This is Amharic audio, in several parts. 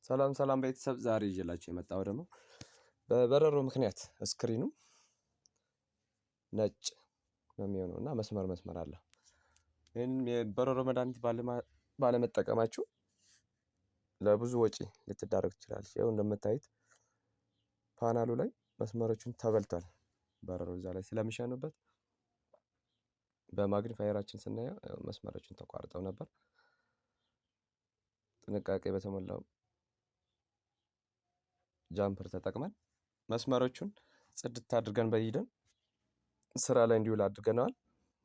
ሰላም ሰላም ቤተሰብ፣ ዛሬ ይዤላችሁ የመጣው ደግሞ በበረሮ ምክንያት screen ኑ ነጭ ነው የሚሆነው እና መስመር መስመር አለ። ይህንን የበረሮ መድኃኒት ባለመጠቀማችሁ ለብዙ ወጪ ልትዳረግ ትችላለች። ይኸው እንደምታዩት ፓናሉ ላይ መስመሮቹን ተበልቷል። በረሮ እዛ ላይ ስለሚሸኑበት በ magnifier ኣችን ስናየው መስመሮቹን ተቋርጠው ነበር። ጥንቃቄ በተሞላው jumper ተጠቅመን መስመሮቹን ጽድት አድርገን በይደን ስራ ላይ እንዲውል አድርገነዋል።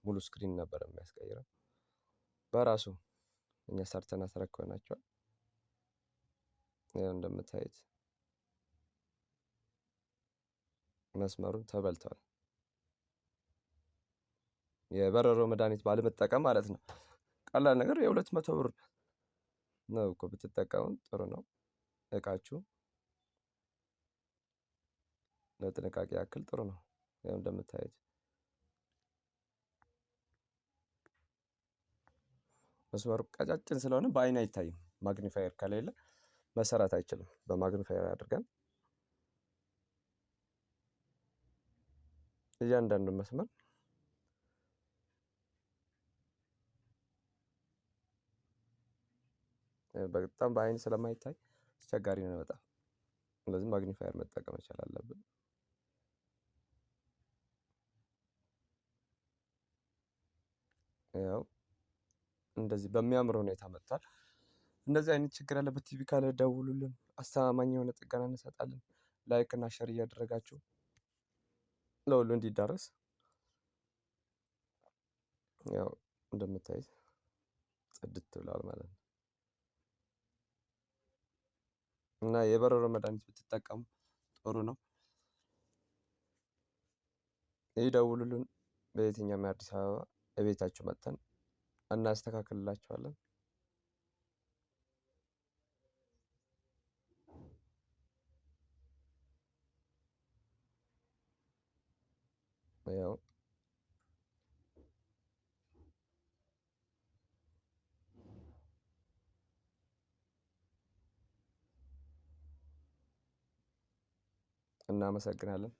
ሙሉ screen ነበር የሚያስቀይረው። በራሱ እኛ ሰርተን አስረክበናቸዋል። ይኸው እንደምታዩት መስመሩን ተበልተዋል። የበረሮ መድኃኒት ባለመጠቀም ማለት ነው። ቀላል ነገር የ200 ብር ነው እኮ ብትጠቀሙ ጥሩ ነው። እቃችሁ ለጥንቃቄ ያክል ጥሩ ነው። ያው እንደምታዩት መስመሩ ቀጫጭን ስለሆነ በአይን አይታይም። magnifier ከሌለ መሰራት አይችልም። በ magnifier አድርገን እያንዳንዱን መስመር በጣም በአይን ስለማይታይ አስቸጋሪ ነው በጣም። ስለዚህ magnifier መጠቀም መቻል አለብን። ያው እንደዚህ በሚያምር ሁኔታ መጥቷል። እንደዚህ አይነት ችግር ያለበት ቲቪ ካለ ደውሉልን። አስተማማኝ የሆነ ጥገና እንሰጣለን። like እና share እያደረጋችሁ ለሁሉ እንዲዳረስ። ያው እንደምታዩት ጽድት ብለዋል ማለት ነው። እና የበረሮ መድኃኒት ብትጠቀሙ ጥሩ ነው። ይደውሉልን። በየትኛውም የአዲስ አበባ እቤታችሁ መጥተን እናስተካክልላችኋለን። ያው እናመሰግናለን።